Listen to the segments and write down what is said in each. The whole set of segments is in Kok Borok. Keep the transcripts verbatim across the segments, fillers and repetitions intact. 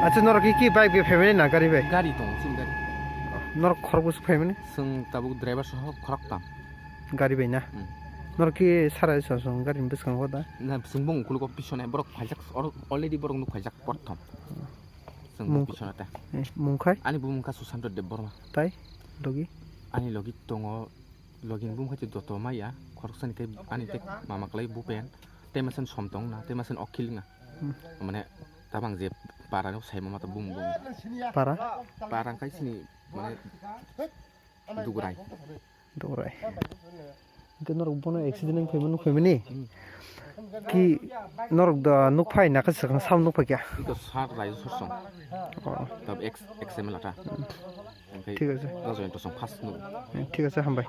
Acha norok ki, ki bike bai phaimani na gari bai? Gari tong, chini gari. Norok khorok bwswk phaimani? Chwng tabuk driver soho khoroktam. Gari bai na? Hmm. Norok ki sara song gari ni bwskango da? Na, chwng bong kuluk o pisone borok phaijak, oro already borok nuk phaijak porthom. Chwng Mung- pisone ta. Eh, mung khai? Ani bumung kha Susanto Debbarma. Tai? Logi? Ani logi tongo, logi ni bumung kha Joto Maya, khoroksani tei ani tei mama kwlai Bupen, tei masan Somtong na, tei masan Okhil na. Hmm. Mane tabang je para no sai mama to bum bum. Para? Para kai sini mane Dugrai. Dugrai. Hingke norok bono accident wng phaima nukphaimani? Hmm. Ki norok da nukphai na khe swkang sam nukphai kya? Iko sar rayu sorsong. Oh. Tab X, X M L ata. Hingke Thik ase. Rajoyantosong first nuk. Thik ase, hambai.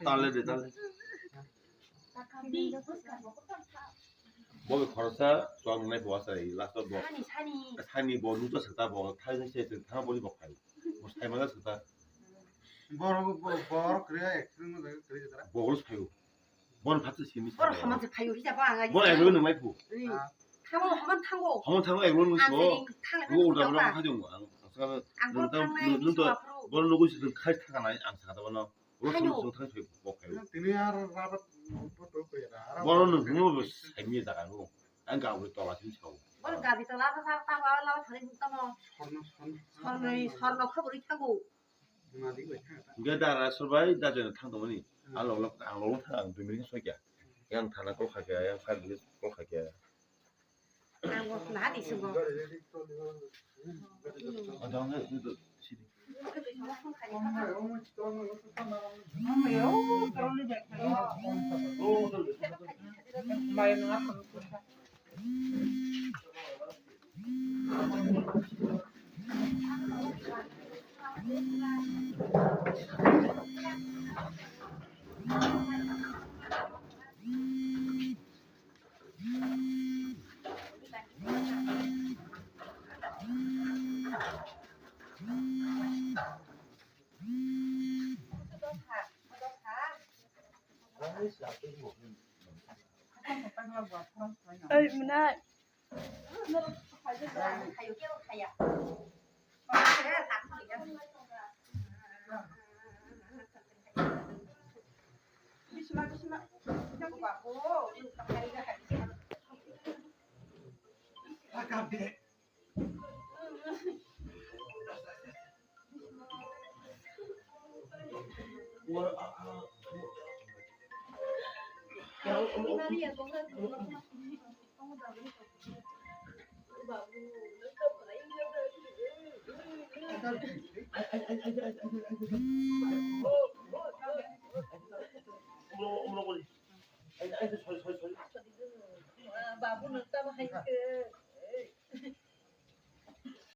Tale de, tale. Bo khoroksa chwng nai bo asai, last o bo. Sani, sani. Sani bo nuto seta bo, thai se se thang bo ni bo khai. Bo sai ma seta. Borok, bo-, borok kre, accident no jaga kre jatra. Bo ro sai. Bon phatsa simi. Borok saman se phaio hijabo ang ai. Bon ego nang mai phu. Ui. Thango, haman thango. Haman thango ego nang so. Ang sini thang Bo udah udah apa? Kha jong ang. Ang sa Ang nung borok tang thangnai nung to. Sima phuru. Bon nugo si khai thang nai ang sa ta bono. Ulo Hayo. Sung sung thang sai bo khai. Tini ar rabat bo to ko ya. Bono nung nung bo sai mi jaga nung. Ang ga ulo tola sini sao. Borok gari tola sa sa ta ba la thani tamo. Sorno, sorno. Sorno, sorno khaburi thango. Hingke dara aswk bai da jono thang tongmani. Hmm. Ang lok lok, ang lok lok thang, ang dui minute soi kya. Yang thana call kha kya, yang five minute call kha kya. Ang bo naha di sungo. Ada ang itu sini. Oi, mwnai. Babu nang tamo hai ke.